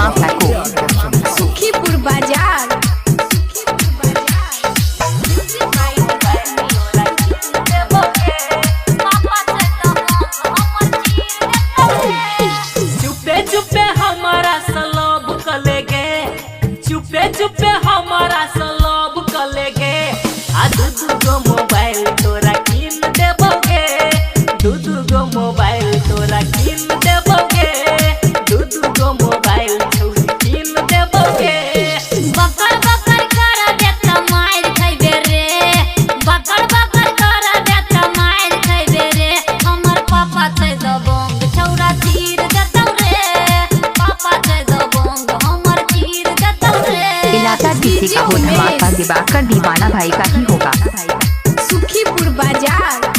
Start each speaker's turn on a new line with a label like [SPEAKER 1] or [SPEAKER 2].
[SPEAKER 1] Mafia को।
[SPEAKER 2] सुखीपुर बाजार।
[SPEAKER 3] चुपे चुपे हमारा सलब कलेगे, चुपे चुपे हमारा सलब कलेगे। आ दू दू गो मोबाइल तोरा कीन देबोगे, दू दू गो मोबाइल तोरा कीन देबोगे, दू दू गो मोबाइल छौरी कीन देबोगे।
[SPEAKER 4] बकर बकर कर देत मार खइबे रे, बकर बकर कर देत मार खइबे रे। हमर पापा छै दबंग, छौरा चीर देतौ रे। पापा छै दबंग, हमर चीर देतौ रे।
[SPEAKER 1] इलाका किसी का हो, धमाका दिवाकर दीवाना भाई का ही होगा।
[SPEAKER 2] सुखीपुर बाजार।